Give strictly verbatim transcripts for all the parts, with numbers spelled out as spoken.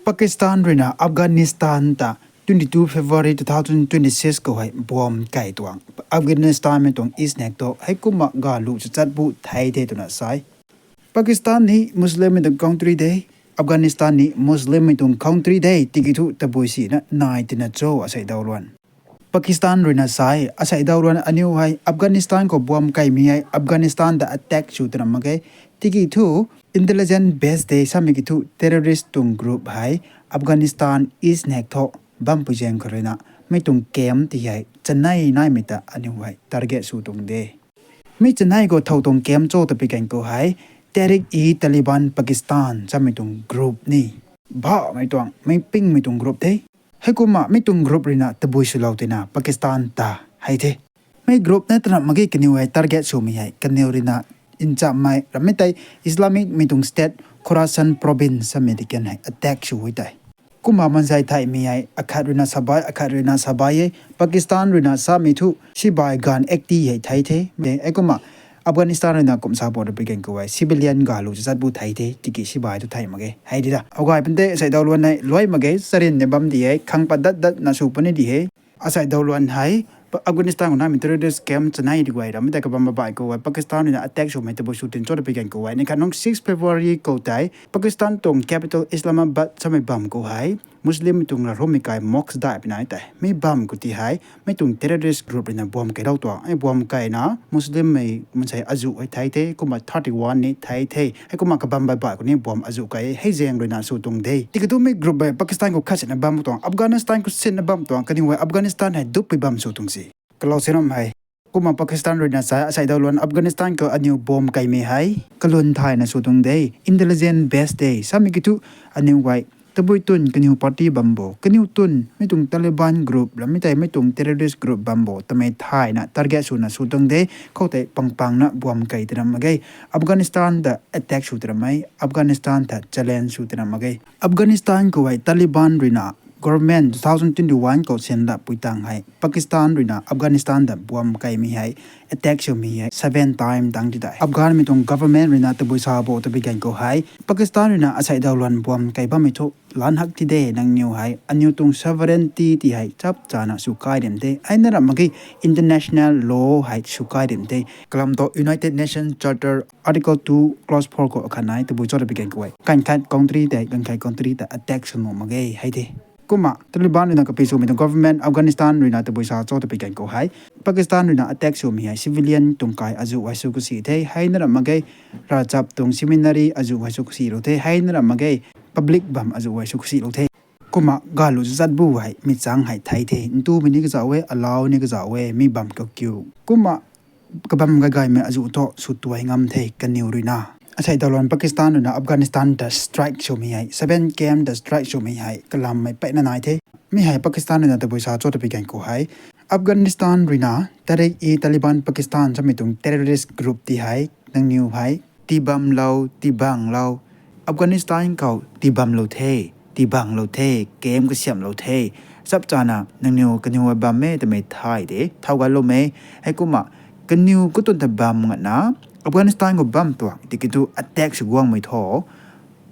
Pakistan ruina Afghanistan ta twenty two February two thousand twenty six khou hei bomb kai tuang, Afghanistanmei tuang eastnakto heikumna galu chachat bu thei the twna sa e. Pakistan ni Muslimmei tuang country de, Afghanistan ni Muslimmei tuang country de, tiki thu tabui sina nai tina cho asei daw luan. Pakistan ruina sa e, asei daw luan aniu hei Afghanistan khou bomb kaimei hei Afghanistan ta attack sw twna mak ge. Tiki thu intelligence base de samei ki thu terrorist tuang group hei Afghanistan eastnak tho bampui zaeng khou ruina mi tuang camp ti hei chanei naimei ta aniu hei target sw tuang de. Mi chanei khou thow tuang camp cho ta pi gan khou hei Tehrik-e-Taliban Pakistan samei tuang group ni bhamei tuang, mi pingmei tuang group the. Heikumna mi tuang group ruina tabui swlou tina Pakistan ta hei the. Mi group na twna mak ge kaniw hei target swmei hei kaniw ruina nchammei rammei tei Islamicmei tuang state Khorasan province samei ti kan hei attack sw e tei. Kumna mansei theimei hei akhat ruina sabai, akhat ruina sabai e. Pakistan ruina samei thu sibai ganv eighty hei thei the. Heikumna Afghanistan ruina kum sa bo ta pi gan khou hei civilian galu chachat bu thei the, tiki sibai thu thei mak ge hei di da. Agay pun tei asei daw luan hei luai mak ge, charynni bam di hei khang pat dat datna sw puni di he. Asei daw luan hei Afghanistan khou naimei terrorist camp chanei di guay rammei tei kabam babai khou hei Pakistan ruina attack swmei tabui sw tin cho ta pi gan khou hei ni khat nung six February khou tei Pakistan tuang capital Islamabad samei bam khou hei Muslimmei tuang ravrummei kai mosque dai pina tei mi bam khou ti hei mi tuang terrorist group ruina bomb kailou tuang e. Bomb kaina Muslimmei mansei azuh hei thei the, kumna thirty one ni thei the. Heikumna kabam babai khou ni bomb azuh kai hei zaeng ruina sw tuang de. Tiki thu mi group hei Pakistan khou khat sina bam tuang, Afghanistan khou sinna bam tuang, kaniw hei Afghanistan hei dupui bam sw tuang si. Kalou siram hei. Kumna Pakistan ruina sa e, asei daw luan Afghanistan khou aniu bomb kaimei hei kalun thayna sw tuang de, intelligence base de samei ki thu aniu guay tabui twn kaniw party bam bo, kaniw twn mi tuang Taliban group rammei tei mi tuang terrorist group bam bo twmei thayna target swna sw tuang de. Khoutei pangpangna bomb kai tina mak ge. Afghanistan ta attack sw tina mak e, Afghanistan ta challenge sw tina mak ge. Afghanistan khou hei Taliban ruina government two thousand twenty one khou sinlapui tang hei Pakistan ruina Afghanistan ta bomb kaimei hei attack swmei hei seven time tang ti tei. Afghanmei tuang government ruina tabui sa bo ta pi gan khou hei Pakistan ruina asei daw luan bomb kai bammei thu lan hak ti de, nangniw hei aniw tuang sovereignty ti hei chap chana sw kai rim de, hei na ram mak ge international law hei sw kai rim de. Kalam thu United Nations Charter Article two Clause four khou akhat nai tabui cho ta pi gan khou hei ganv khat country tei ganv khat country ta attack sw nuh mak ge hei the. Kumna Taliban ruina kapi swmei tuang government Afghanistan ruina tabui sa cho ta pi gan khou hei Pakistan ruina attack swmei hei civilian tuang kai azuh hei sw kasi the, hei na ram mak ge ravchap tuang seminary azuh hei sw kasi lou the, hei na ram mak ge public bam azuh hei sw kasi lou the. Kumna galu chachat bu hei mi chang hei thei the, ntumei ni kazauh e, alau ni kazauh e, mi bam kakiu. Kumna kabam gaygaymei azuh thu sw tuai ngam the kaniw ruina. Asei daw luan Pakistan ruina Afghanistan ta strike swmei hei, seven camp ta strike swmei hei kalammei peyna nai the. Mi hei Pakistan ruina tabui sa cho ta pi gan khou hei Afghanistan ruina Tehrik-e-Taliban Pakistan samei tuang terrorist group ti hei nangniw hei tibamlou, tibanglou, Afghanistan khou tibamlou the, tibanglou the, camp kasiamhlou the, chap chana nangniw kaniw hei bam e twmei thay de, thau ganloumei. Heikumna kaniw katwn ta bam ngana Afghanistan khou bam tuang tiki thu attack sw guangmei tho,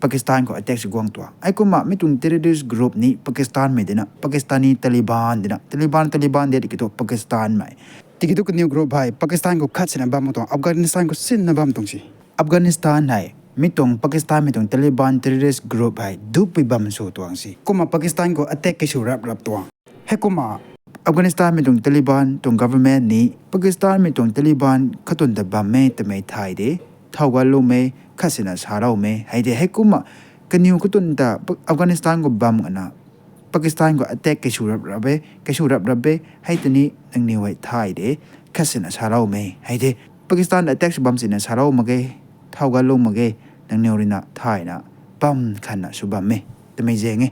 Pakistan khou attack sw guang tuang. Heikumna mi tuang terrorist group ni Pakistanmei dina, Pakistani Taliban dina, Taliban Taliban de tiki thu Pakistanmei. Tiki thu kaniw group hei Pakistan khou khat sina bam tuang, Afghanistan khou sinna bam tuang si. Afghanistan hei mi tuang Pakistanmei tuang Taliban terrorist group hei dupui bam sw tuang si. Kumna Pakistan khou attack kai sw rap rap tuang. Heikumna Afghanistan mei tuang Taliban tuang government ni Pakistan mei tuang Taliban katwn ta bam e twmei thay de, thau ganloumei, khat sina saloumei hei de. Heikumna kaniw katwn ta Afghanistan khou bam ngana Pakistan khou attack kai sw rap rap e, kai sw rap rap e, hei tini nangniw hei thay de, khat sina saloumei hei de. Pakistan attack sw bam sina salou mak ge, thau ganlou mak ge, nangniw ruina thayna bam khatna sw bam e twmei zaeng e.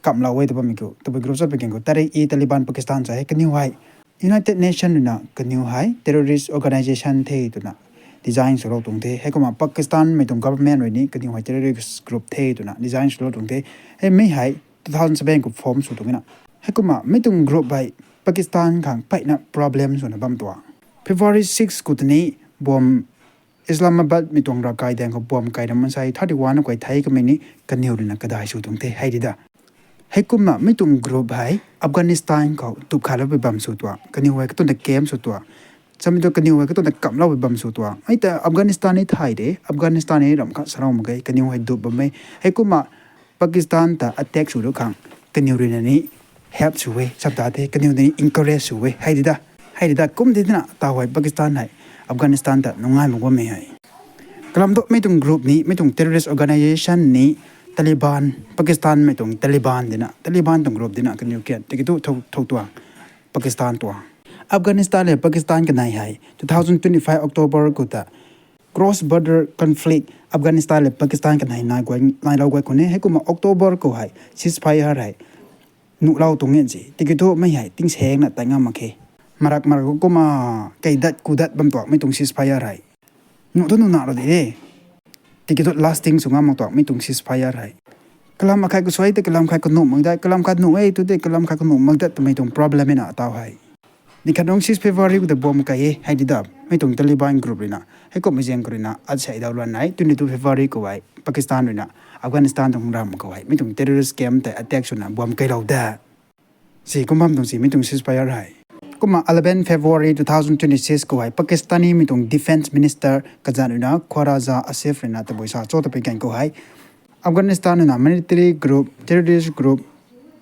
Kamlou e ta bammei khou tabui group sa pui gan khou Tehrik-e-Taliban Pakistan sa hei kaniw hei United Nation ruina kaniw hei terrorist organisation the twna design swlou tuang the. Heikumna Pakistan mei tuang government rui ni kaniw hei terrorist group the twna design swlou tuang the. Hei mi hei two thousand seven khou form sw tuang na. Heikumna mi tuang group hei Pakistan khang peyna problem swna bam tuang. February six khou tini bomb Islamabad mei tuang ravkai daeng khou bomb kai ra mansei thirty one na kuay thei kamei ni kaniw ruina kadai sw tuang the hei di da. Heikumna mi tuang group hei Afghanistan khou tup khat lou pui bam sw tuang, kaniw hei katuang ta camp sw tuang. Samei tu kaniw hei katuang ta kamlou pui bam sw tuang. Hei ta Afghanistan ni thay de, Afghanistan ni ramh khat sarou mak ge, kaniw hei dup bam e. Heikumna Pakistan ta attack sw lu khang kaniw ruina ni help sw e, sap ta the, kaniw ni encourage sw e hei di da. Hei di da kum di na taw hei Pakistan hei Afghanistan ta nungai mak bammei hei. Kalam tu mi tuang group ni, mi tuang terrorist organisation ni Taliban, Pakistan mei tuang Taliban dina, Taliban tuang group dina kaniw kian tiki tu thou tuang Pakistan tuang. Afghanistan le Pakistan kanei hei two thousand twenty five October khou ta cross border conflict Afghanistan le Pakistan kanei nai guay, nailou guay khou ni heikumna October khou hei ceasefire hei nuhlou tuang e si. Tiki thu mei hei tingsaengna tai ngam mak khe. Marak marak kumna kei dat ku dat bam tuang mi tuang ceasefire hei nuh thu nuh na lou di de. Tiki thu lasting sw ngam mak tuang mi tuang ceasefire hei. Kalam akhei khou suai tei kalam khat khou nuh mak dat, kalam khat nuh e tu tei kalam khat khou nuh mak dat twmei tuang problem e na taw hei. Ni khat nung six February khou ta bomb kai e hei di da, mi tuang Taliban group ruina. Heikumhmei zaeng khou ruina asei daw luan nai twenty two February khou hei Pakistan ruina Afghanistan tuang ram khou hei mi tuang terrorist camp tei attack swna bomb kailou da. Si kum bam tuang si mi tuang ceasefire hei. Kumna eleven February two thousand twenty six khou hei Pakistani mi tuang defence minister kazat ruina Khwaja Asif ruina tabui sa cho ta pui gan khou hei Afghanistan ruina military group, terrorist group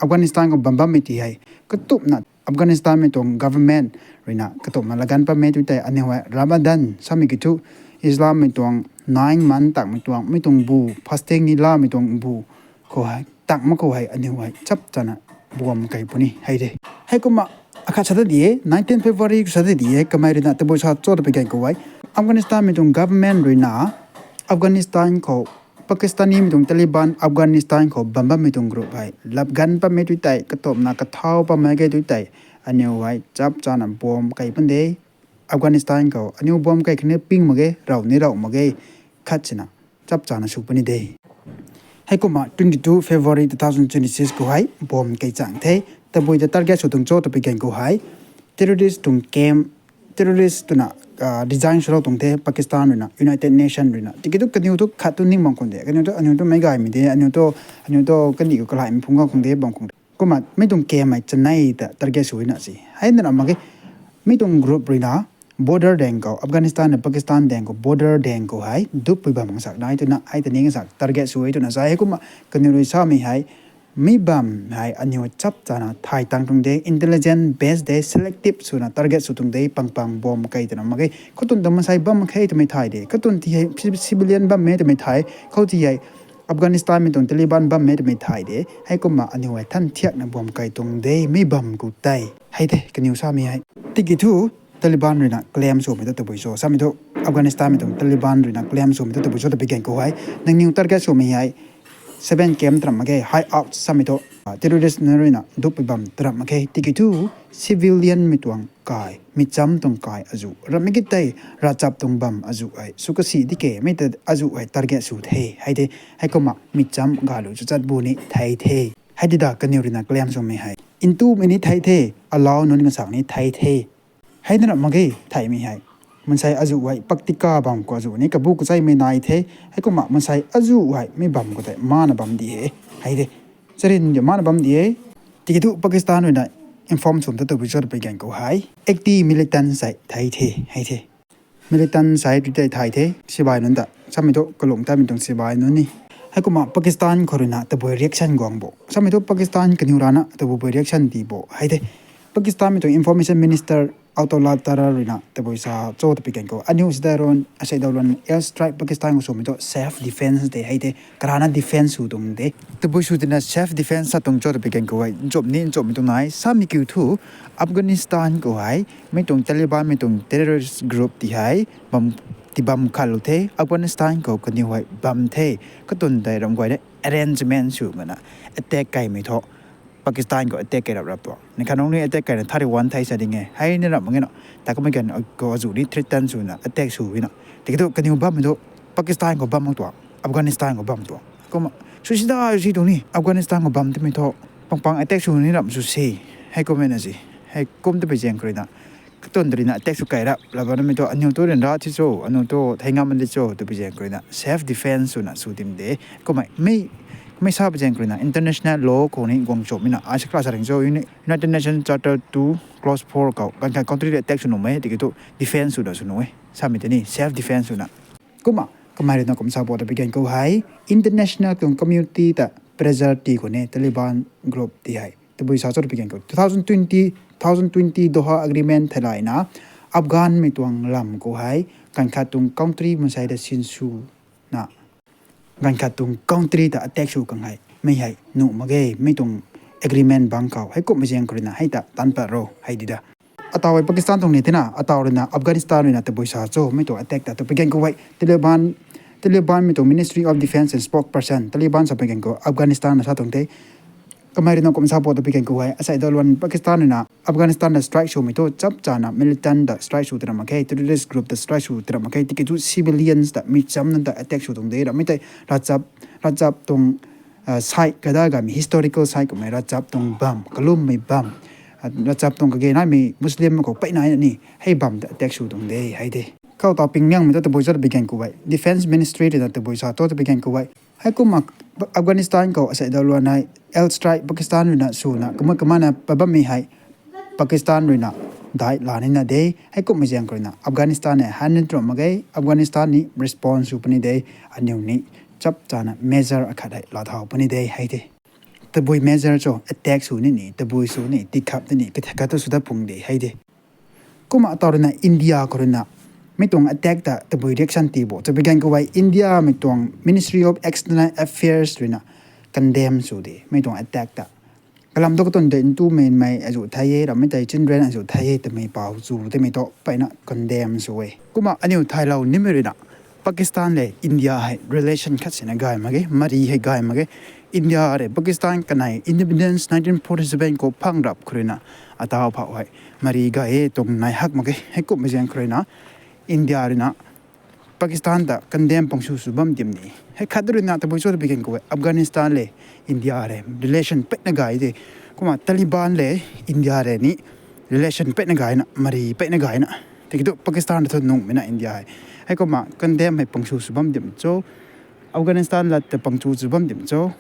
Afghanistan khou bam bammei ti hei katupna Afghanistan mei tuang government ruina katupna laganv pammei tu tei aniu hei Ramadan samei ki thu Islam mei tuang nine month takmei tuang mi tuang bu fasting ni lamei tuang bu khou hei tak mak khou hei aniu hei chap chana bomb kai puni hei de. Heikumna akhat sa ta di e, nineteen February khou sa ta di e, kamei ruina tabui sa cho ta pui gan khou hei Afghanistan mei tuang government ruina Afghanistan khou Pakistani mei tuang Taliban Afghanistan khou bam bammei tuang group hei lapganv pammei tu tei katupna kathau pammei ke tu tei aniu hei chap chana bomb kai pun de. Afghanistan khou aniu bomb kai khatni ping mak ge, rau ni rau mak ge, khat sina chap chana sw puni de. Heikumna twenty two February two thousand twenty six khou hei bomb kai chang the. Tabui ta target sw tuang cho ta pui gan khou hei terrorist tuang camp, terrorist twna design swlou tuang the Pakistan ruina, United Nation ruina. Tiki tu kaniw tu khat tu ning bam khang de, kaniw tu aniu tu meic gaymei de, aniu tu, aniu tu kaniw khou kalaimei phungc khang de bam khang de. Kumna mi tuang camp hei chanei ta target sw na si. Hei na ram mak ge, mi tuang group ruina border daeng khou, Afghanistan na Pakistan daeng khou border daeng khou hei dup pui bam ngasak nai twna hei ta ni ngasak target sw e twna sa. Heikumna kaniw rui samei hei mi bam hei aniu chap chana thay tang tuang de, intelligence based de, selective swna target sw tuang de, pang pang bomb kai twna mak ge. Khou tun ta mansei bam khe twmei thay de, khou tun ti hei civilian bammei twmei thay, khou ti hei Afghanistan mei tuang Taliban bammei twmei thay de. Heikumna aniu hei than thiakna bomb kai tuang de, mi bam khou tei hei de kaniw samei hei. Tiki thu Taliban ruina claim swmei tu tabui cho samei thu Afghanistan mei tuang Taliban ruina claim swmei tu tabui cho ta pui gan khou hei nangniw target swmei hei seven camp taram mak ge, hideout samei thu terrorist na ruina dup pui bam taram mak ge. Tiki thu civilian mei tuang kai, mi cham tuang kai azuh rammei ki tei, ravchap tuang bam azuh hei sw kasi di ke, mei ta azuh hei target sw the hei de. Heikumna mi cham galu chu chat bu ni thei the hei di da kaniw ruina claim swmei hei. Ntumei ni thei the, alau nunc ngasak ni thei the. Hei na ram mak ge theimei hei. Mansei azuh hei paktika bam khou azuh ni kabu kacheimei nai the. Heikumna mansei azuh hei mi bam khou tei mana bam di e hei de. Charin di mana bam di e. Tiki thu Pakistan ruina inform swmei tu tabui cho ta pui gan khou hei eighty militant sei thei the hei the. Militant sei tu tei thei the sibai nunc ta samei thu kalung tamei tuang sibai nunc ni. Heikumna Pakistan khou ruina tabui reaction guang bo samei thu Pakistan kaniw rana tabui reaction ti bo hei de. Pakistan mei tuang information minister Attaullah Tarar ruina tabui sa cho ta pui gan khou aniu sidai ron asei daw luan air strike Pakistan khou swmei thu self defence de hei de, karana defence sw tuang de. Tabui sw tina self defence sa tuang cho ta pui gan khou hei nchumh ni nchumhmei tuang nai samei kiu thu Afghanistan khou hei mi tuang Taliban mei tuang terrorist group ti hei bam, ti bam khat lou the, Afghanistan khou kaniw hei bam the, katun tei ram guay de arrangement sw mana attack kaimei thu Pakistan khou attack kai rap rap tuang. Ni khat nung ni attack kaina thirty one thei sa ding e hei ni ram mak ge na. Ta kummei gan khou azuh ni threaten swna attack sw na. Tiki thu kaniw bammei thu Pakistan khou bam mak tuang, Afghanistan khou bam tuang. Kumna sw si da si tuang ni Afghanistan khou bam twmei thu pang pang attack sw ni ram sw si. Heikumna si. Heikum ta pui zaeng khou ruina Katuang ruina attack sw kai rap la bammei tu aniu tu ryanra thi cho, aniu tu thei ngam di cho twpui zaeng khou ruina self defence swna sw tim de. Kummei, mei, mei sa pui zaeng khou ruina international law khou ni guang chomina ai sa kla sa ring cho, Uni-, United Nations Charter two, Clause four khou ganv khat country rui attack sw nuh e, tiki thu defence swna sw nuh e. Samei tei ni self defence swna. Kumna, kamei ruina kum sa bo twpui ganv khou hei, international tuang community ta pressure ti khou ni Taliban group ti hei tabui sa cho twpui ganv khou two thousand twenty, two thousand twenty Doha Agreement theilayna, Afghan mei tuang lam khou hei, ganv khat tuang country mansei ta sinswna, ganv khat tuang country ta attack sw khang hei, mei hei nuh mak ge, mei tuang agreement bangc khou, heikumhmei zaeng khou ruina hei ta tan pat ro hei di da. Ataw hei Pakistan tuang ni tina, ataw ruina Afghanistan ruina tabui sa cho, mei tuang attack ta twpui ganv khou hei, Taliban, Taliban mei tuang Ministry of Defence and spokesperson, Taliban sapui ganv khou Afghanistan na sa tuang the. Kamei ruina kum sa bo twpui ganv khou hei, asei daluan Pakistan ruina Afghanistan ta strike swmei thu chap chana militant ta strike sw tira mak khe, terrorist group ta strike sw tira mak khe, tiki thu civilians ta mi cham nunc ta attack sw tuang de, ramei tei ravchap, ravchap tuang, ah, site kada gaymei, historical site kummei ravchap tuang bam, kalummei bam, ah, ravchap tuang kage naimei Muslim khou peyna ni hei bam ta attack sw tuang de hei de. Khou taw ping liangmei ta tabui cho twpui ganv khou hei, Defence Ministry ruina tabui sa cho twpui ganv khou hei, heikumna Afghanistan khou asei daluan hei air strike Pakistan ruina swna kumna kumna pabammei hei Pakistan ruina dai la nina de, heikumhmei zaeng khou ruina Afghanistan hei han ni tram mak ge, Afghanistan ni response sw puni de, aniu ni chap chana measure akhat hei laa thau puni de hei de. Tabui measure cho, attack sw ni ni, tabui sw ni, tikhap ni ni, katha kata sw dat pung de hei de. Kumna ataw ruina India khou ruina mei tuang attack ta tabui reaction ti bo twpui ganv khou hei, India mei tuang Ministry of External Affairs ruina condemn sw de, mei tuang attack ta. Kalam tu katuang tei ntumei mei azu thei e, ramei tei children azu thei e, twmei pau chu twmei tu peyna condemn sw e. Kumna aniu thaylou nimei ruina Pakistan le India hei relation khat sina gay mak ge, mari hei gay mak ge. India rui Pakistan kanei independence nineteen forty seven khou phang rap khou ruina ataw phau hei mari gay e tuang nai hak mak ge. Heikumhmei zaeng khou ruina India ruina Pakistan ta condemn pang sw sw bam tim ni. Hei khat ruina tabui cho twpui ganv khou hei Afghanistan le India rui relation peyna gay de. Kumna Taliban le India rui ni relation peyna gayna, mari peyna gayna. Tiki thu Pakistan ta thu nungmei na India hei. Heikumna condemn hei pang sw sw bam tim cho, Afghanistan lat ta pang chu sw bam tim cho,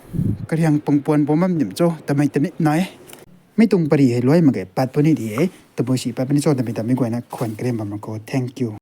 kariang pang puan puan bam tim cho, tamei tani nai. Mei tuang pari hei luai mak ge, pat puni di e, tabui si pat puni cho, tamei tamei guayna khwan karem bam mak khou. Thank you.